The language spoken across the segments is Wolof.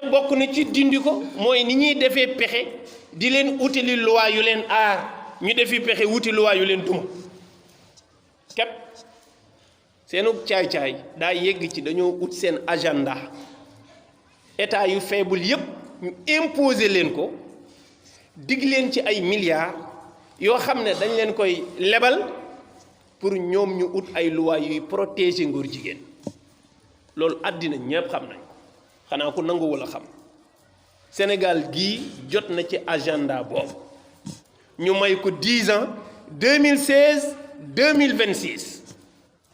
te bokk na ci dindi ko mooy ni ñuy defee pexe di leen utili loi yu leen aar ñu defi pexe wuti loi yu leen duma képp seenu caay-caay daa yegg ci dañoo ut seen agenda état yu faible yépp ñu imposer leen ko dig leen ci ay milliards yoo xam ne dañ leen koy lebal pour ñoom ñu ut ay loi yuy protéger ngóor jigéen loolu àddina ñépp xam nañ ko xanaa ku nanguwul a xam Sénégal gii jot na ci agenda boobu ñu may ko 10 ans 2016 2026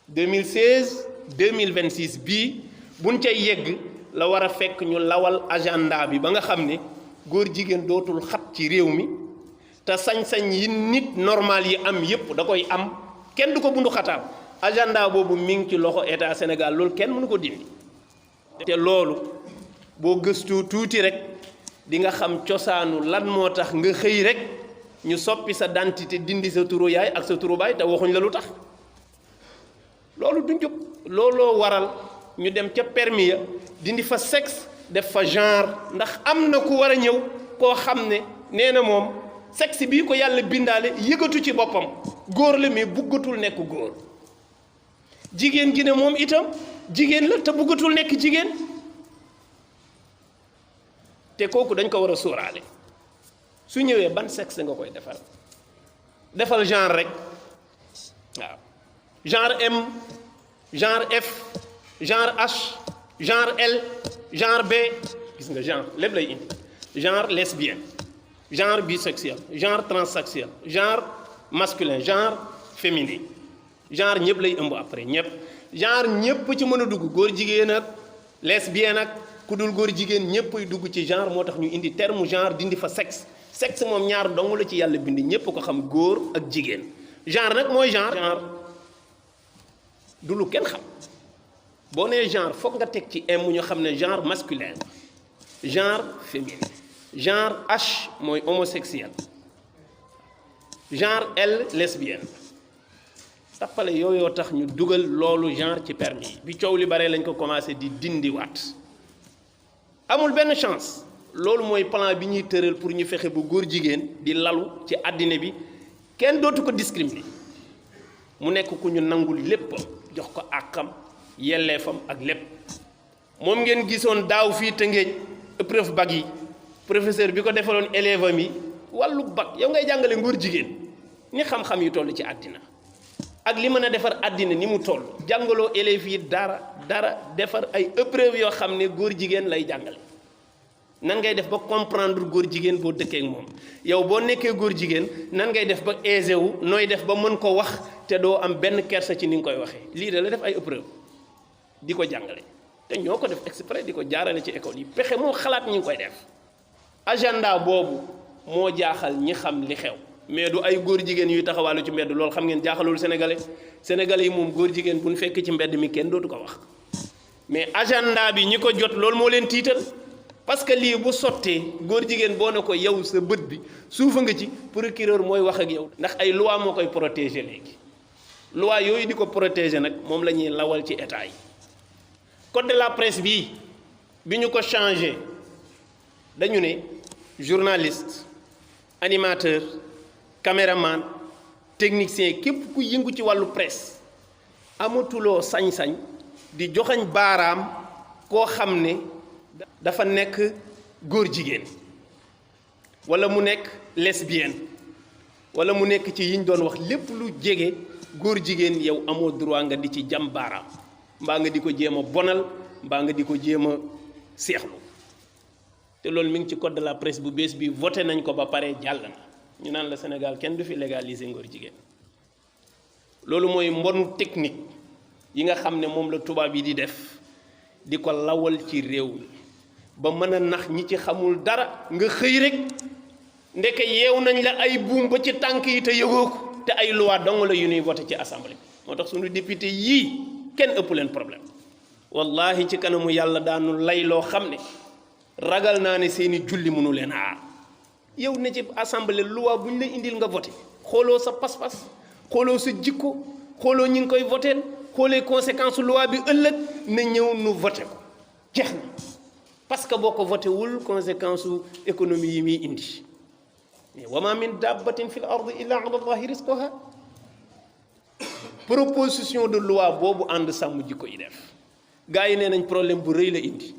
2016 2026 bii buñ cay yegg la war a fekk ñu lawal agenda bi ba nga xam ne góor jigéen dootul xat ci réew mi te sañ-sañ yi nit normal yi am yépp da koy am kenn du ko bundu xataal agenda boobu mi ngi ci loxo état Sénégal loolu kenn mënu ko dindi te loolu boo gëstu tuuti rek di nga xam cosaanu lan moo tax nga xëy rek ñu soppi sa identité dindi sa turu yaay ak sa turu baay te waxuñ la lu tax loolu du njub looloo waral ñu dem ca permis ya dindi fa sexe def fa genre ndax am na ku war a ñëw koo xam ne nee na moom sexe bii ko yàlla bindaale yëgatu ci boppam góor la mais buggatul nekk góor jigéen gi ne moom itam jigéen la te buggatul nekk jigéen te kooku dañ ko war a sóoraale su ñëwee ban sexe nga koy defal genre rek waaw genre M genre F genre H genre L genre B gis nga genre lépp lay indi genre lesbienne genre bisexuel genre transsexuel genre masculin genre féminin genre ñëpp lay ëmb après ñëpp genre ñëpp ci mën a dugg góor jigéen ak lesbienne ak ku dul góor jigéen ñëppay dugg ci genre moo tax ñu indi terme genre dindi fa sexe sexe moom ñaar dong la ci yàlla bind ñëpp ko xam góor ak jigéen genre nag mooy genre du lu kenn xam boo nee genre foog nga teg ci M ñu xam ne genre masculin genre féminin genre H mooy homosexuel genre L lesbienne tappale yooyoo tax ñu dugal loolu genre ci permis yi bi coow li bare lañ ko commencé di dindiwaat amul benn chance loolu mooy plan bi ñuy tëral pour ñu fexe bu góor jigéen di lalu ci àddina bi kenn dootu ko discriminer mu nekk ku ñu nangul lépp jox ko àqam yelleefam ak lépp moom ngeen gisoon daaw fii Tëngéej épreuve bac yi professeur bi ko defaloon élève am yi wàllu bac yow ngay jàngale ngóor jigéen ni xam-xam yi toll ci àddina ak li mën a defar àddina ni mu toll jàngaloo élèves yi dara defar ay épreuve yoo xam ne góor jigéen lay jàngale nan ngay def ba comprendre góor jigéen boo dëkkee ak moom yow boo nekkee góor jigéen nan ngay def ba aisé wu nooy def ba mën ko wax te doo am benn kersa ci ni nga koy waxee lii da la def ay épreuve di ko jàngale te ñoo ko def exprès di ko jaarale ci école yi pexe moo xalaat ñi ngi koy def agenda boobu moo jaaxal ñi xam li xew mais du ay góor jigéen yuy taxawaalu ci mbedd loolu xam ngeen jaaxalul sénégalais yi moom góor jigéen bu ñu fekk ci mbedd mi kenn dootu ko wax mais agenda bi ñi ko jot loolu moo leen tiital parce que lii bu sottee góor jigéen boo ne ko yow sa bët bi suufa nga ci procureur mooy wax ak yow ndax ay loi moo koy protéger léegi loi yooyu di ko protéger nag moom la ñuy lawal ci état yi code de la presse bii bi ñu ko changé dañu ne journaliste animateur caméraman technicien képp ku yëngu ci wàllu presse amatuloo sañ-sañ di joxañ baaraam koo xam ne dafa nekk góor jigéen wala mu nekk lesbienne wala mu nekk ci yiñ doon wax lépp lu jege góor jigéen yow amoo droit nga di ci jam baaraam mbaa nga di ko jéem a bonal mbaa nga di ko jéem a seexlu te loolu mi ngi ci code de la presse bu bees bi voté nañ ko ba pare jàll na ñu naan la Sénégal kenn du fi légaliser ngóor jigéen loolu mooy mbonu technique yi nga xam ne moom la tubaab yi di def di ko lawal ci réew mi ba mën a nax ñi ci xamul dara nga xëy rek ndeke yeew nañ la ay buum ba ci tànk yi te yëgoo ko te ay loi dong la yu ñuy voté ci assemblée moo tax suñu député yii kenn ëpp leen problème wallahi ci kanamu yàlla daanu lay loo xam ne ragal naa ne seeni julli mënu leen aar yow ne ci assemblée loi bu ñu la indil nga voté xooloo sa pas-pas xooloo sa jikko xooloo ñi ngi koy voté xoolee conséquence loi bi ëllëg na ñëw nu voté ko jeex na parce que boo ko voté wul conséquence su économie yi muy indi mais wa ma min dabbatin fil ardi illa ala allahi rizquha proposition de loi boobu ànd sàmm jikko yi def gars yi nee nañ problème bu rëy la indi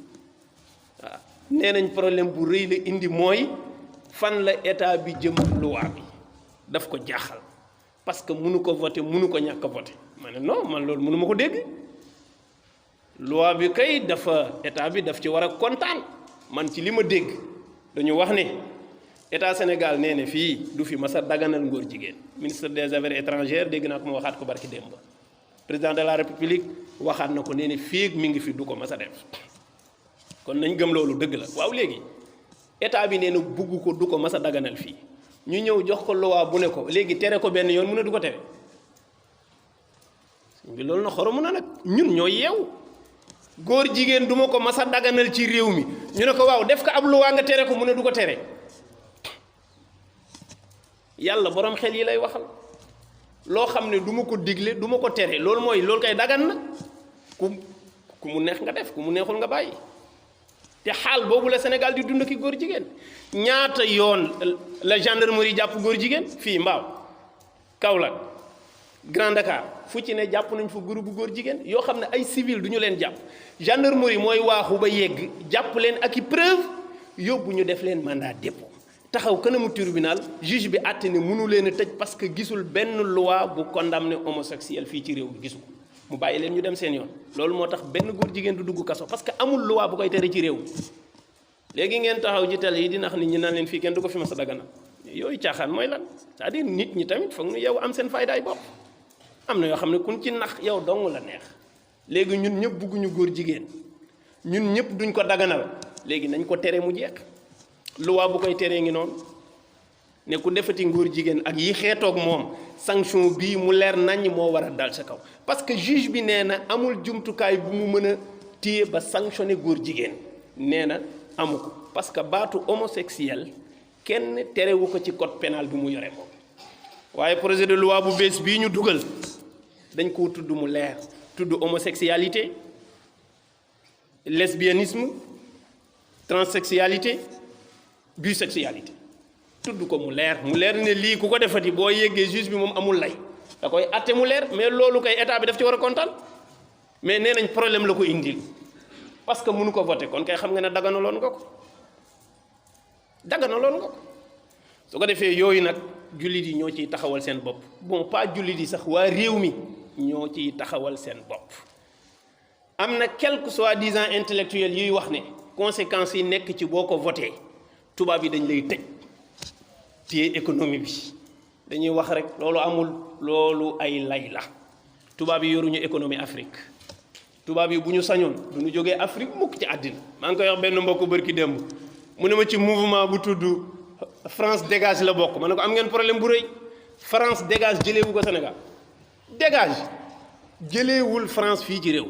waaw nee nañ problème bu rëy la indi mooy fan la état bi jëm loi bi daf ko jaaxal parce que mënu ko voté mënu ko ñàkk a voté ma ne non man loolu mënu ma ko dégg loi bi kay dafa état bi daf ci war a kontaan man ci li ma dégg dañu wax ne état Sénégal nee na fii du fi mas a daganal ngóor jigéen ministre des affaires étrangères dégg naa ko ma waxaat ko barki démb président de la république waxaat na ko nee na fii mi ngi fi du ko mas a def kon nañ gëm loolu dëgg la waaw léegi état bi nee na bugg ko du ko mas a daganal fii ñu ñëw jox ko loi bu ne ko léegi tere ko benn yoon mu ne du ko tere bi loolu na xoromu na nag ñun ñoo yeew góor jigéen du ma ko mas a daganal ci réew mi ñu ne ko waaw def ko ab loi nga tere ko mu ne du ko tere yàlla borom xel yi lay waxal loo xam ne du ma ko digle du ma ko tere loolu mooy loolu kay dagan na ku mu neex nga def ku mu neexul nga bàyyi te xaal boobu la Sénégal di dund ki góor jigéen ñaata yoon la gendarmerie jàpp góor jigéen fii Mbaaw Kaolack Grand Dakar fu ci ne jàpp nañ fa groupe bu góor jigéen yoo xam ne ay civil du ñu leen jàpp gendarmerie mooy waaxu ba yegg jàpp leen ak i preuve yóbbu ñu def leen mandat dépôt taxaw kanamu tribunal juge bi àtte ne mënu leen a tëj parce que gisul benn loi bu condamné homosexuel fii ci réew mi gisu ko mu bàyyi leen ñu dem seen yoon loolu moo tax benn góor jigéen du dugg kaso parce que amul loi bu koy tere ci réew mi léegi ngeen taxaw ci télé yi di nax nit ñi naan leen fii kenn du ko fi mas a daganal yooyu caaxaan mooy lan c'est-à-dire nit ñi tamit foog ñu yow am seen faydaay bopp am na yoo xam ne kun ci nax yow dong la neex léegi ñun ñëpp bugguñu góor jigéen ñun ñëpp duñ ko daganal léegi nañ ko tere mu jeex loi bu koy teree ngi noonu ne ku defati ngóor jigéen ak yi xeetoog moom sanction bii mu leer naññ moo war a dal sa kaw parce que juge bi nee na amul jumtukaay bu mu mën a téye ba sanctionné góor jigéen nee na amu ko parce que baatu homosexuel kenn terewu ko ci code pénal bi mu yore moom waaye projet de loi bu bees bii ñu dugal dañ koo tudd mu leer tudd homosexualité lesbianisme transsexualité bisexualité tudd ko mu leer ne lii ku ko defati boo yeggee juge bi moom amul lay da koy atte mu leer mais loolu kay état bi daf ci war a kontaan mais nee nañ problème la ko indil parce que mënu ko voté kon kay xam nga ne daganaloon nga ko su ko defee yooyu nag jullit yi ñoo ciy taxawal seen bopp bon pas jullit yi sax waa réew mi ñoo ciy taxawal seen bopp am na quelques soi-disant intellectuels yuy wax ne conséquences yi nekk ci boo ko voté tubaab yi dañ lay tëj téye économie bi dañuy wax rek loolu amul loolu ay lay la tubaab yi yoruñu économie Afrique tubaab yi bu ñu sañoon du ñu jógee Afrique mukk ci àddina maa ngi koy wax benn mbokku bërki démb mu ne ma ci mouvement bu tudd France dégage la bokk ma ne ko am ngeen problème bu rëy France dégage jëleewu ko Sénégal dégage jëleewul France fii ci réew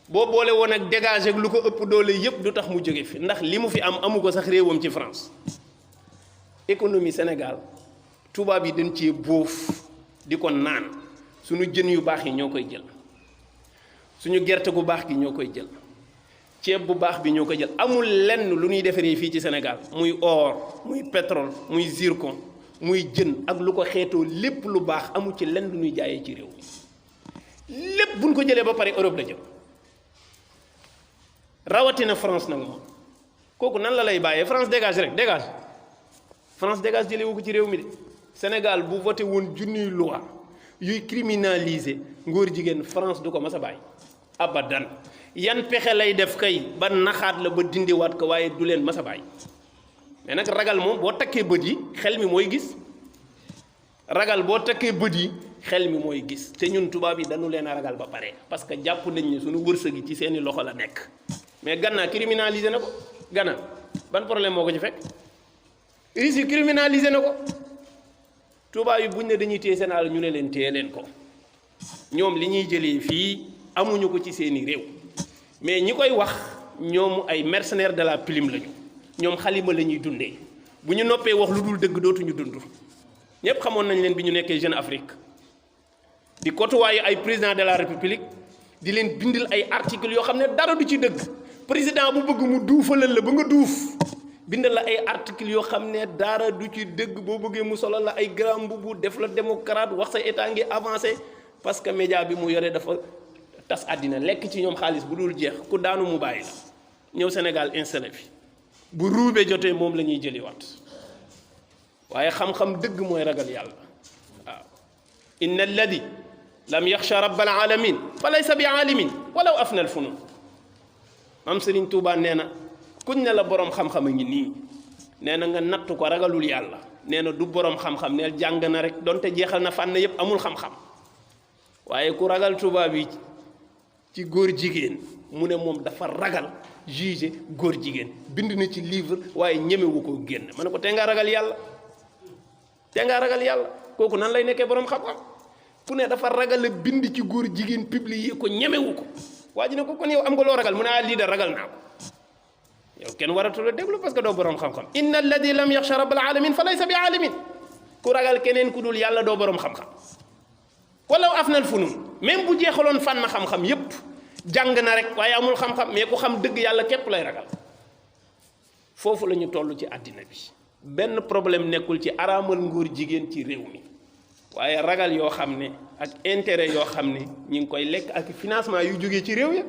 boo boole woon ak dégage ak lu ko ëpp doole yépp du tax mu jóge fi ndax li mu fi am amu ko sax réewam ci France économie Sénégal tubaab yi dañ cee bóof di ko naan suñu jën yu baax yi ñoo koy jël suñu gerte gu baax gi ñoo koy jël ceeb bu baax bi ñoo koy jël amul lenn lu ñuy defaree fii ci Sénégal muy or muy pétrole muy zircon muy jën ak lu ko xeetoo lépp lu baax amul ci lenn lu ñuy jaayee ci réew mi lépp buñ ko jëlee ba pare Europe la jëm rawatina France nag moom kooku nan la lay bàyyee France dégage rek dégage France dégage jëlee wu ko ci réew mi de Sénégal bu voté woon junniy loi yuy criminaliser ngóor jigéen France du ko mas a bàyyi abadan yan pexe lay def kay ba naxaat la ba dindiwaat ko waaye du leen mas a bàyyi mais nag ragal moom boo takkee bët yi xel mi mooy gis ragal boo takkee bët yi xel mi mooy gis te ñun tubaab yi dañu leen a ragal ba pare parce que jàpp nañ ne suñu wërsëg yi ci seeni loxo la nekk mais Ghana criminalisé na ko Ghana ban problème moo ko ci fekk Russie criminalisé na ko tubaab yi buñ ne dañuy téye seen àll ñu ne leen téye leen ko ñoom li ñuy jëlee fii amuñu ko ci seeni réew mais ñi koy wax ñoom ay mercenaires de la plume lañu ñoom xalima la ñuy dundee bu ñu noppee wax lu dul dëgg dootuñu dund ñëpp xamoon nañ leen bi ñu nekkee Jeune Afrique di côtoyer ay président de la République di leen bindil ay articles yoo xam ne dara du ci dëgg président bu bëgg mu duufalal la ba nga duuf bindal la ay articles yoo xam ne dara du ci dëgg boo bëggee mu solal la ay grand mbubu def la démocrate wax sa état ngi avancé parce que média bi mu yore dafa tas àddina lekk ci ñoom xaalis bu dul jeex ku daanu mu bàyyi la ñëw Sénégal installé fi bu ruubee jotee moom la ñuy jëliwaat waaye xam-xam dëgg mooy ragal yàlla waaw inna alladi lam yaxsha rabbal alamin fa laysa bi alimin walaw afna al funun am Sëriñ Tuubaa nee na kuñ ne la boroom xam-xam a ngi nii nee na nga natt ko ragalul yàlla nee na du boroom xam-xam neel jàng na rek donte jeexal na fànn yépp amul xam-xam waaye ku ragal tubaab yi ci góor jigéen mu ne moom dafa ragal juger góor jigéen bind na ci livre waaye ñemewu ko génn ma ne ko te ngaa ragal yàlla te ngaa ragal yàlla kooku nan lay nekkee boroom xam-xam ku ne dafa ragal a bind ci góor jigéen publier ko ñemewu ko waa ji ne ko kon yow am nga loo ragal mu ne lii de ragal naa ko yow kenn waratu la déglu parce que doo boroom xam-xam inna alladi lam yaxsha rabbal alamin fa laysa bi alamin ku ragal keneen ku dul yàlla doo boroom xam-xam walaw afnal funun même bu jeexaloon fànn xam-xam yépp jàng na rek waaye amul xam-xam mais ku xam dëgg yàlla képp lay ragal foofu la ñu toll ci àddina bi benn problème nekkul ci araamal ngóor jigéen ci réew mi waaye ragal yoo xam ne ak intérêt yoo xam ne ñi ngi koy lekk ak financement yu jógee ci réew ya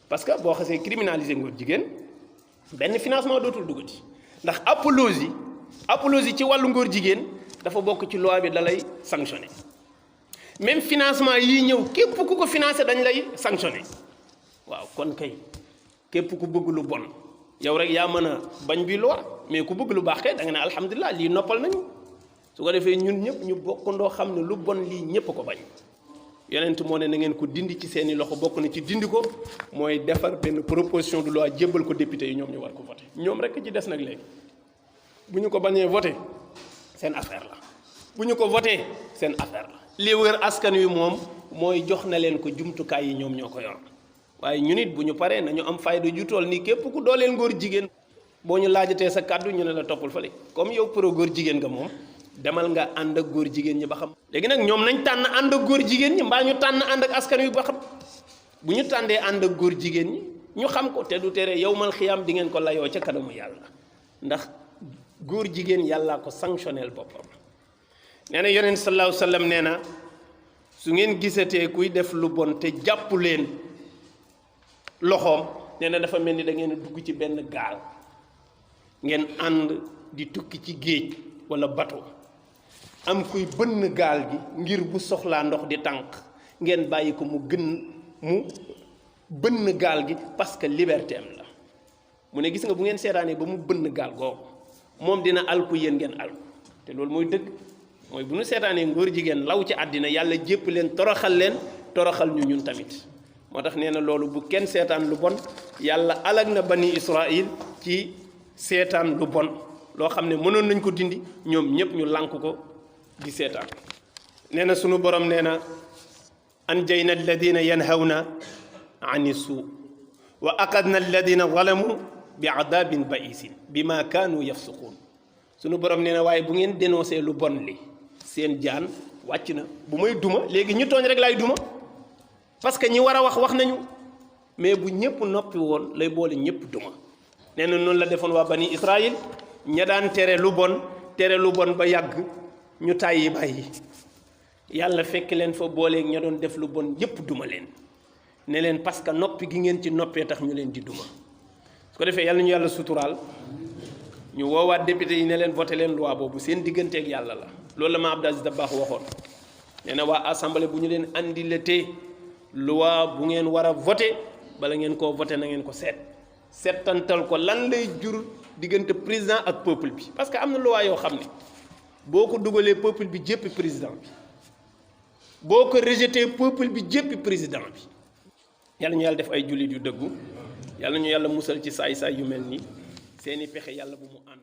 parce que boo xasee criminaliser ngóor jigéen benn financement dootul duggati ndax apologie ci wàllu ngóor jigéen dafa bokk ci loi bi da lay sanctionné même financement yi ñëw képp ku ko financé dañ lay sanctionné waaw kon kay képp ku bëgg lu bon yow rek yaa mën a bañ bi loi mais ku bëgg lu baax kay da nga ne alhamdulilah lii noppal nañu su ko defee ñun ñëpp ñu bokkandoo xam ne lu bon lii ñëpp ko bañ yonent moo ne na ngeen ko dindi ci seeni loxo bokk na ci dindi ko mooy defar benn proposition de loi jébbal ko député yi ñoom ñu war ko voté ñoom rek ci des nag léegi bu ñu ko bañee voté seen affaire la bu ñu ko voté seen affaire la li wër askan wi moom mooy jox na leen ko jumtukaay yi ñoom ñoo ko yor waaye ñu nit bu ñu paree nañu am fayda ju toll nii képp ku dooleel ngóor jigéen boo ñu laajatee sa kàddu ñu ne la toppal fële comme yow pro góor jigéen nga moom demal nga ànd ak góor jigéen ñi ba xam léegi nag ñoom nañ tànn ànd ak góor jigéen ñi mbaa ñu tànn ànd ak askan wi ba xam bu ñu tàndee ànd ak góor jigéen ñi ñu xam ko te du tere yowmal xiyaam di ngeen ko layoo ca kanamu yàlla ndax góor jigéen yàllaa ko sanctionnel boppam nee na yonent sallallahu alayhi wa sallam nee na su ngeen gisatee kuy def lu bon te jàpp leen loxoom nee na dafa mel ni da ngeen a dugg ci benn gaal ngeen ànd di tukki ci géej wala bateau am kuy bënn gaal gi ngir bu soxlaa ndox di tànk ngeen bàyyi ko mu bënn gaal gi parce que liberté am la mu ne gis nga bu ngeen seetaanee ba mu bënn gaal googu moom dina alku yéen ngeen alku te loolu mooy dëgg mooy bu ñu seetaanee ngóor jigéen law ci àddina yàlla jépp leen toroxal ñu ñun tamit moo tax nee na loolu bu kenn seetaan lu bon yàlla alag na bani Israël ci seetaan lu bon loo xam ne mënoon nañ ko dindi ñoom ñëpp ñu lànk ko di seetaan nee na sunu borom nee na anjayna alladina yanhawna ani suu wa aqadna alladina zalamu bi adabin baisin bima kaanu yafsuquun sunu borom nee na waaye bu ngeen dénoncé lu bon li seen jaan wàcc na bu may duma léegi ñu tooñ rek laay duma parce que ñi war a wax nañu mais bu ñëpp noppi woon lay boole ñëpp duma nee na noonu la defoon waa bani Israël ña daan tere lu bon ba yàgg ñu tàyyi bàyyi yàlla fekk leen fa booleeg ña doon def lu bon yëpp duma leen ne leen parce que noppi gi ngeen ci noppee tax ñu leen di duma su ko defee yàlla ñu yàlla suturaal ñu woowaat député yi ne leen voté leen loi boobu seen digganteeg yàlla la loolu la ma Abdou Aziz Dabakh waxoon nee na waa assemblée bu ñu leen andiletee loi bu ngeen war a voté bala ngeen koo voté na ngeen ko seetantal ko lan lay jur diggante président ak peuple bi parce que am na loi yoo xam ne boo ko dugalee peuple bi jéppi président bi boo ko rejeté peuple bi jéppi président bi yàlla ñu yàlla def ay jullit yu dëggu yàlla ñu yàlla musal ci saay-saay yu mel nii seeni pexe yàlla bu mu ànd